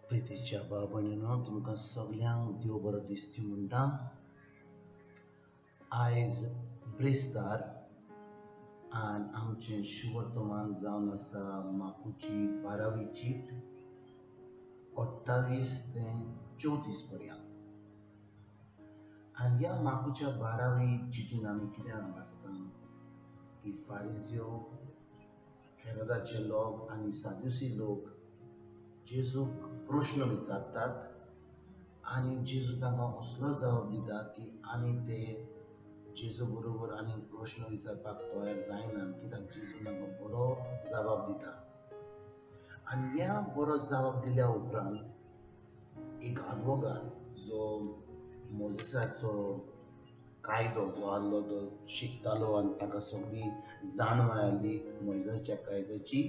प्रितीच्या भाव भयणीनो, तुमकां सगल्यांक देव बरो दिसती म्हणटा. आयज ब्रेस्तार आनी आमचें शुवर्तमान जावन आसा माकुची 12वी चीट 28 ते 34 पर्यंत. आनी ह्या माकुच्या 12वी चिटीन आमी कितें वाचता की फारिजियो, हेरोदाचे लोक आनी सादुसी लोक जेजूक प्रश्न विचारतात आनी जेजू तांकां असलो जवाब दिता की आनी ते जेजू बरोबर आनी प्रश्न विचारपाक तयार जायना, कित्याक जेजू तांकां बरो जवाब दिता. आनी ह्या बरो जवाब दिल्या उपरांत एक आदवोगाद जो मोजेसाचो कायदो जो आहलो तो शिकतालो आनी ताका सगळी जाणवाय आहली मोयजेसाच्या कायद्याची,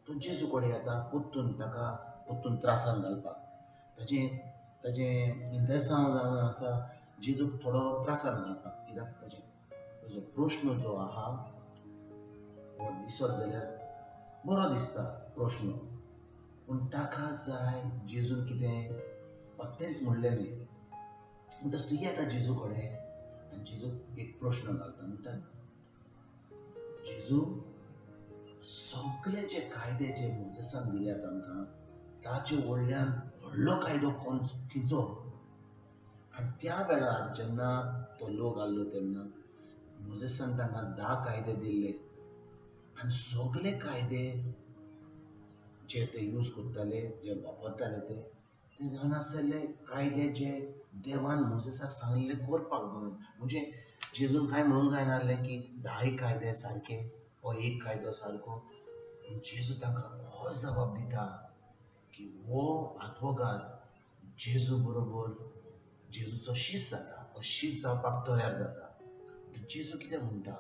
तो जेजू कडेन येता परतून ताका परतून त्रासान घालपाक. ताजें ताजें इंतेसांव जावन आसा जेजूक थोडो त्रासान घालपाक, कित्याक ताजें ताजो प्रश्न जो आहा हो दिसत जाल्यार बरो दिसता प्रश्न, पूण ताका जाय जेजून कितें पत्तेंच म्हणलें न्ही. म्हणटच तो येता जेजू कडेन आनी जेजूक एक प्रश्न घालता, म्हणटा जेजू सगळे जे कायदे जे मोजेसान दिल्यात आमकां ताचे वयल्यान व्हडलो कायदो कोण खंयचो? आनी त्या वेळार जेन्ना तो लोक आहलो तेन्ना मोजेसान तांकां 10 कायदे दिल्ले आनी सगळे कायदे जे ते यूज करताले, जे वापरताले ते ते जावन आसले कायदे जे देवान मोजेसाक सांगिल्ले करपाक म्हणून. म्हणजे जेजून कांय म्हणूंक जायना आहलें की 10 कायदे सारके हो एक कायदो सारको. पूण जेजू तांकां हो जबाब दिता की हो आदवोगाद जेजू बरोबर जेजूचो शीस जाता, हो शीस जावपाक तयार जाता. जेजू कितें म्हणटा,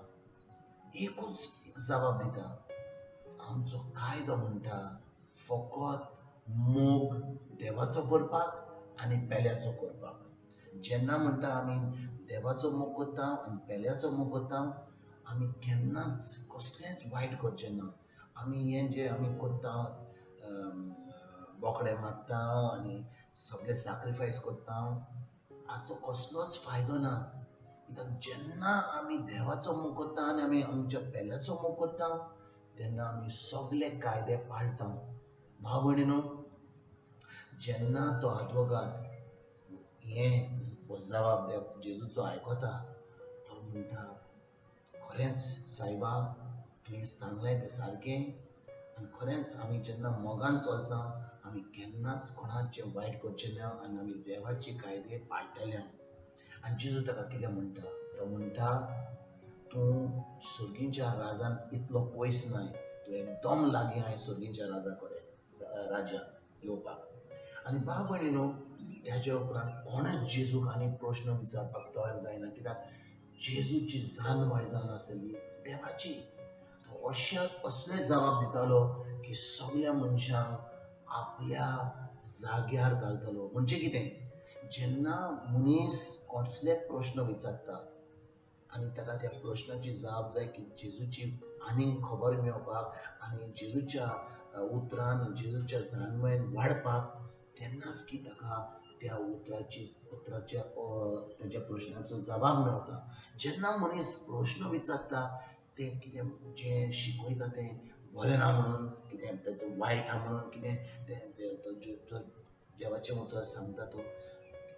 एकूच एक जबाब दिता, आमचो कायदो म्हणटा फकत मोग देवाचो करपाक आनी पेल्याचो करपाक. जेन्ना म्हणटा आमी देवाचो मोग करता आनी पेल्याचो मोग करता, आमी केन्नाच कसलेंच वायट करचें ना. आमी हें जें आमी करता, बोकडे मारता आनी सगळें सॅक्रिफायस करता, हाचो कसलोच फायदो ना. कित्याक जेन्ना आमी देवाचो मोग करता आनी आमी आमच्या पेल्याचो मोग करता तेन्ना आमी सगळे कायदे पाळटा. भाव भयणीनो, जेन्ना तो आदवोगाद हें जबाब जेजूचो आयकता तो म्हणटा खरेंच सायबा तुवें सांगलें तें सारकें आनी खरेंच आमी जेन्ना मोगान चलता आमी केन्नाच कोणाचें वायट करचें ना आनी आमी देवाचे कायदे पाळटले. आनी जेजू ताका कितें म्हणटा, तो म्हणटा तूं सर्गीच्या राजान इतलो पयस नाय, तूं एकदम लागीं आहाय सर्गीच्या राजा कडेन राज्यांत येवपाक. आनी भाव भयणीनो, त्याच्या उपरांत कोणच जेजूक आनी प्रश्न विचारपाक तयार जायना, कित्याक जेजूची जाणवाय जावन आसली देवाची. तो अशे असले जबाब दितालो की सगळ्या मनशांक आपल्या जाग्यार घालतालो. म्हणजे कितें, जेन्ना मनीस कसले प्रश्न विचारता आनी ताका त्या प्रश्नाची जाप जाय की जेजूची आनीक खबर मेळपाक आनी जेजूच्या उतरान जेजूच्या जाणवायेन वाडपाक, तेन्नाच की ताका त्या उतराच्या ताच्या प्रश्नाचो जबाब मेळटा. जेन्ना मनीस प्रश्न विचारता तें कितें जें शिकयता तें बरें ना म्हणून, कितें तें वायट आहा म्हणून, कितें तें देवाचें उतर सांगता तो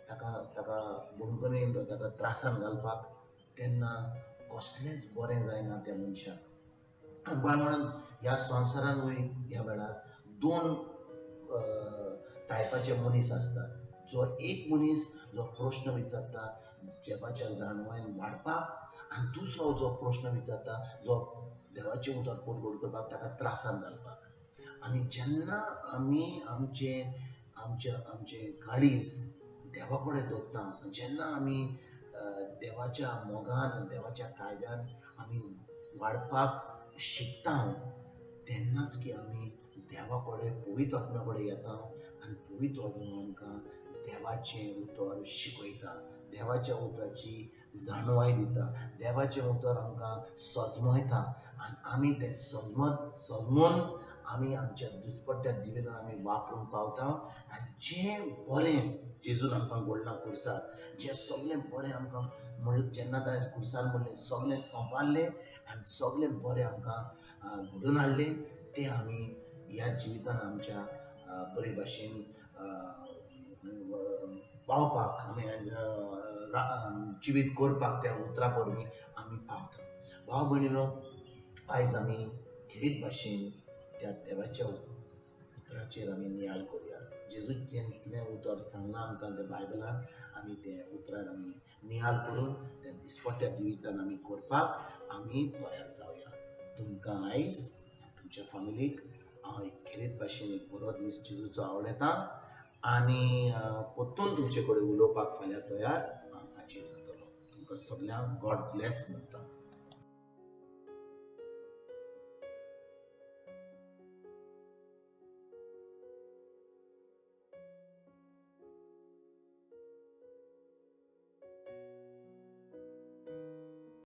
ताका ताका बणकणीन ताका त्रासान घालपाक, तेन्ना कसलेंच बरें जायना त्या मनशाक. आनी बाय म्हणून ह्या संवसारानूय ह्या वेळार 2 टायपाचे मनीस आसतात. जो एक मनीस जो प्रश्न विचारता देवाच्या जाणवायेन वाडपाक आनी दुसरो जो प्रश्न विचारता जो देवाचें उतर परगट करपाक, ताका त्रासान घालपाक. आनी जेन्ना आमी आमचें आमचें आमचें काळीज देवा कडेन दवरता, जेन्ना आमी देवाच्या मोगान देवाच्या कायद्यान आमी वाडपाक शिकता तेन्नाच की आमी देवा कडेन पवित्र आत्म्या कडेन येता आनी पवित्र आत्मा आमकां देवाचें उतर शिकयता, देवाच्या उतराची जाणवाय दिता, देवाचें उतर आमकां सजमयता आनी आमी तें सजमून आमी आमच्या दुसपट्ट्या जिवितान आमी वापरूंक पावता आनी जें बरें जेजून आमकां घडलां खुर्सार, जें सगळें बरें आमकां म्हण जेन्ना ताणें खुर्सार म्हणलें सगळें सोंपारलें आनी सगळें बरें आमकां घडोवन हाडलें, तें आमी ह्या जिवितान आमच्या बरे भाशेन पावपाक आमी जिवीत करपाक त्या उतरां वरवीं आमी पावता. भाव भयणीनो, आयज आमी खेरीत भाशेन त्या देवाच्या उतराचेर आमी नियाळ करुया. जेजूचें कितें उतर सांगलां आमकां त्या बायबलान, आमी तें उतरान आमी नियाळ करून त्या दिसपट्ट्या जिवितान आमी करपाक आमी तयार जावया. तुमकां आयज तुमच्या फामिलीक हांव एक खेरीत भाशेन एक बरो दीस जेजूचो आवडटा आनी परतून तुमचे कडेन उलोवपाक फाल्यां तयार हांव हाजीर जातलो. तुमकां सगल्यांक गॉड ब्लेस म्हणटा.